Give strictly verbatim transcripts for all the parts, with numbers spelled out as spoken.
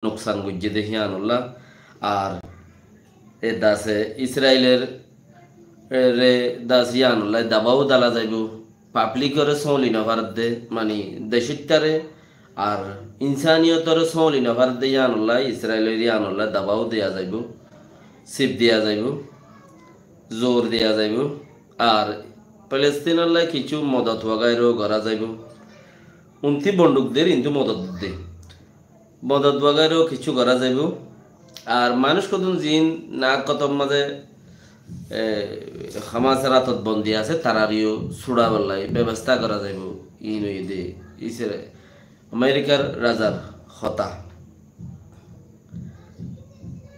nuksan goijjé dé híanolla. Ar e dase Israelor, e, re das híanolla dabáu dala zaibou. Pablikore sóli nofaredde, mani decóittare ar insaniyotóre sóli nofaredde yíanolla Israelor yíanolla dabáu diya zaibou, sip diya zaibou, zor diya zaibou. Ar Palestinolla kissú modot wagairó gorá zaibou. Untí bonduk der, intú modot der. Modot wagairó kissú gorá zaibou. Ar manúic hodún ziín naak kotor mazé, e, Hamasor átot bondi asé, tarareyó suçabolla bebosta gorá zaibou. Iín óiye dé Isra-, Amerikar razar hotá.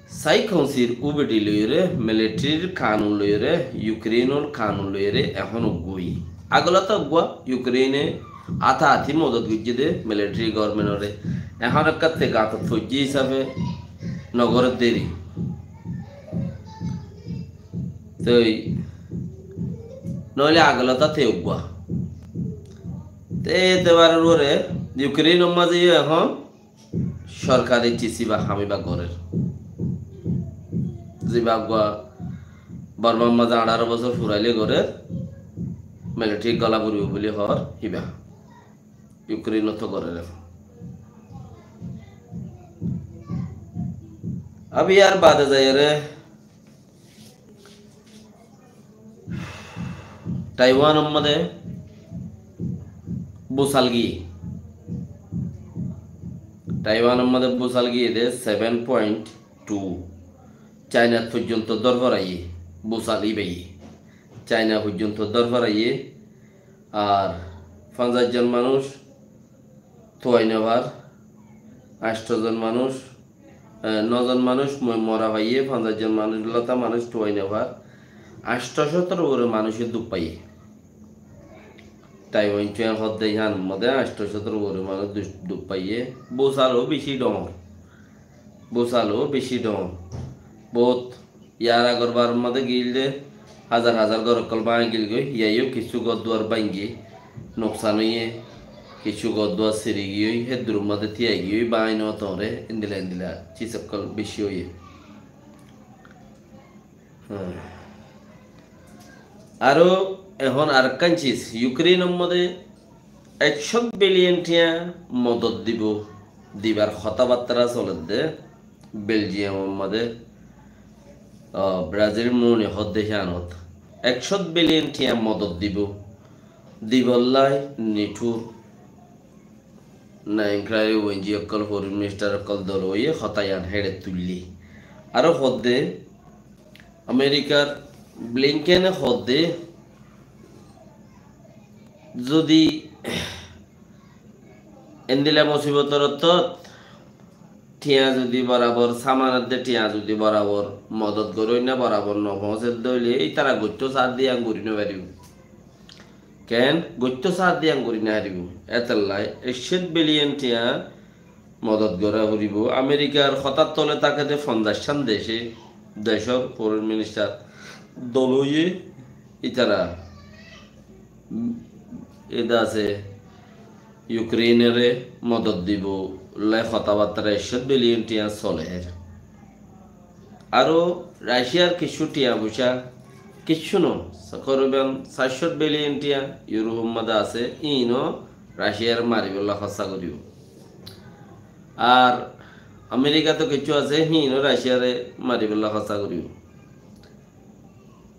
Sai kounsir ubedi loiyóre, militarir kanun loiyóre, Ukrainor kanun loiyóre ehón uggúa. Agolóta uggúa, Ukraine átaáti modot goijjé dé militari gormenore. Ehón ekkátte gañtot foijjé hísafe nogoré deri. Toi noóile agolóta te uggúa. Te etebaror uore Ukrainor mazé yó ehón sorkari cisiba hamiba gorér. Ziba uggúa Bormar mazé añçáro bosór furaile gorér, militari gola furibo buli hoór, híba. Ukrainot tó gorér ehón. Abi yar bade zaiyóre Taiwanor mazé búsal giyé. Taiwanor mazé búsal giyé dé seven point two. Chainat foijjonto dór foraiyé, búsal íbaye. Chaina foijjonto dór foraiyé. Ar fonzaic zon manúic tuwai nofar, añctho zon manúic, e, no zon manúic mo-, mora faiyé, fonzaic zon manúic, lota manúic tuwai nofar, añctho cótoro uore manúice duk faiyé. Taiwan cuan hoddé hían modé añctho cótoro uore manúic du-, duk faiyé. Búsalo beci dhoóñr, búsalo beci dhoóñr. Bout Yar agor bar mazé giyé dé, házar házar gór ókkol báñgi giyói, yíaiyó kissú gór duar báñgi, nuksan óiye, kissú gór duar siri giyói, héddur mazé tíai giyói, báñgi no toóñre, endilla endilla cis ókkol beci óiye. Há. Aró ehón arekkán cis, Yukreinor mazé ekcót biliyon thiañ modot dibou, dibar hotábattára soledde Beljiyamor mazé, ah, Brazil muni hoddé híanot ekcót biliyon thiañ modot dibou, dibollái nitur na inquiry wenji ókkol, foreign minister ókkol dol óiye hotá yián héçe tuillé. Aró hoddé Amerikar Blinkene hoddé zodi endilla musibotor ottót thiañ zodi borabor saman edde, thiañ zodi borabor modot goróinna, borabor no foóñsedde óile, ítara goittó saádde yián gorí no faribó. Ken? Goittó saádde yián gorí no faribó. Étolla ekcót biliyon thiañ modot gorá foribó. Amerikar hotár tole táke dé fonzaic cán dece, decór foreign minister dol óiye ítara, mm, ede asé, Yukreinore modot dibou loi hotábattára ekcót biliyon thiañ soler. Aró Raciar kissú thiañ foicá, kissú no, takriban saircót biliyon thiañ Yurupor mazé asé, íino Raciare maribólla hossá goríbo. Ar Amerikato kissú asé, híino Raciare maribólla hossá goríbo.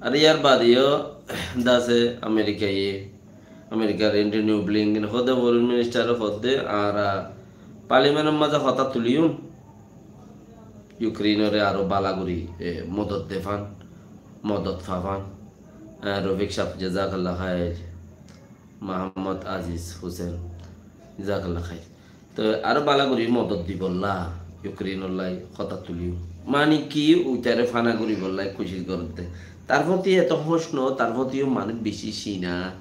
Ar yar bade yó dase Amerikaye, Amerikar Antony Blinken hoddé, foreign minister hoddé, añára parliamentor mazé hotá tuliyum, Yukreinore aró bála gorí, e, modot defán, modot fafán. E, Rofik sáb, jazakallah khair. Muhammad Aziz Hussain, jazakallah khair. Toi aró bála gorí modot dibolla Yukreinor lái hotá tuliyum. Mani ki, uitare fana goríbolla kucíc gorédde. Tar foti eto hóñs no, tar foti yó mani beci cína.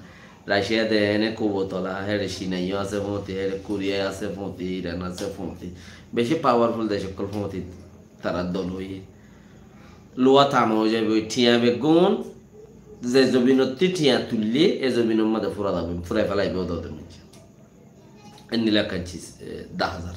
Racia de ene kuwot ola, héçe Cina yó asé foti, héçe Koria asé foti, Iran asé foti. Beci powerful dec ókkol foti tara dol óiye. Luwa tama ói zaiboi, thiañ beggún ze zobinottí thiañ tuille, e zobinor mazé fura zaibo, furai félaibo dode moijje. Endilla ekkán cis, e, dahá zar.